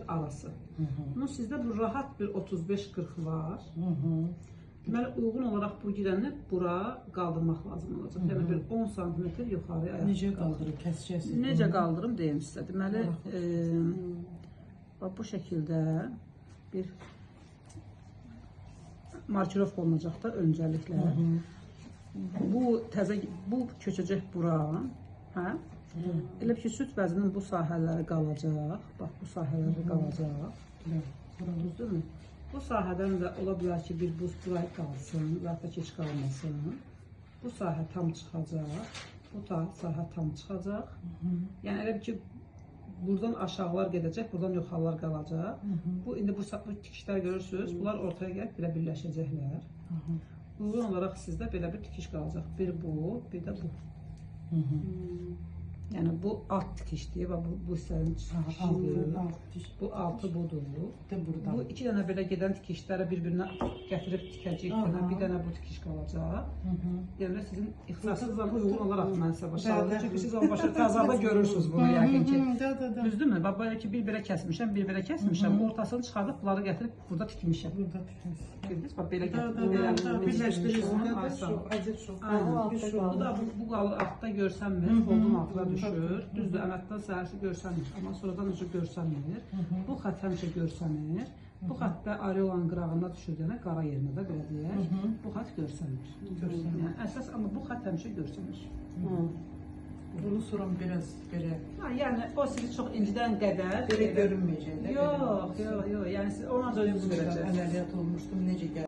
arası. Bunu sizdə bu rahat bir 35-40 var. Deməli, uyğun olaraq bu girəni bura qaldırmaq lazım olacaq. Yəni bir 10 sm yuxarıya ayaq. Necə qaldırıb kəsicəksiniz? Necə qaldırım deyim sizə. Deməli, bax bu şəkildə bir markirovka olunacaq da öncəliklə. Bu təzə bu köçəcək bura, hə? Elə ki, süd vəzinin bu sahələri qalacaq. Bax bu sahələri qalacaq. Düzdürmü? Bu sahədən də ola bilər ki, bir buz bura qalsın və ya da ki, heç qalmasın. Bu sahə tam çıxacaq. Bu sahə tam çıxacaq. Yəni elə bil ki, buradan aşağılar gedəcək, buradan yuxarılar qalacaq. Bu indi bu tikişlər görürsüz, bunlar ortaya gəlib belə birləşəcəklər. Uyğun olaraq sizdə belə bir tikiş qalacaq. Bir bu, bir də bu. Yəni bu alt tikişdir və bu hissənin tikişidir. Bu altı budur. Buradan. Bu iki dənə belə gedən tikişləri bir-birinə gətirib tikəcəyik. Bir dənə bu tikiş qalacaq. Yəni sizin ixtisasınızla uyğun olaraq mən sizə başa saldım. Çünki siz onu başa fəzada görürsünüz bunu yəqin ki. Düzdürmü? Bax belə ki, bir belə kəsmişəm, bir belə kəsmişəm. Ortasını çıxardıb bunları gətirib burada tikmişəm. Burada tikmişsiniz. Bildiniz? Bax belə gətirib. Birləşdirirsiniz. Çox Bu da bu qalır altda görsənmir, foldun altına düşür. Düzdür, əmətdən səhərsi görsənmir, amma sonradan ucu görsənmir. Bu xətt həmişə görsənir. Bu xəttdə areolanın qırağına düşür deyənə, qara yerinə də belə deyək. Bu xətt görsənmir. Yəni əsas amma bu xətt həmişə görsənir. Bunu sonra biraz belə. Ha, yəni o sizi çox incidən qədər belə görünməyəcək. Yox, yox, yox. Yəni siz ona ancaq özünüz verəcəksiniz. Əməliyyat olmuşdum, necə gəldi?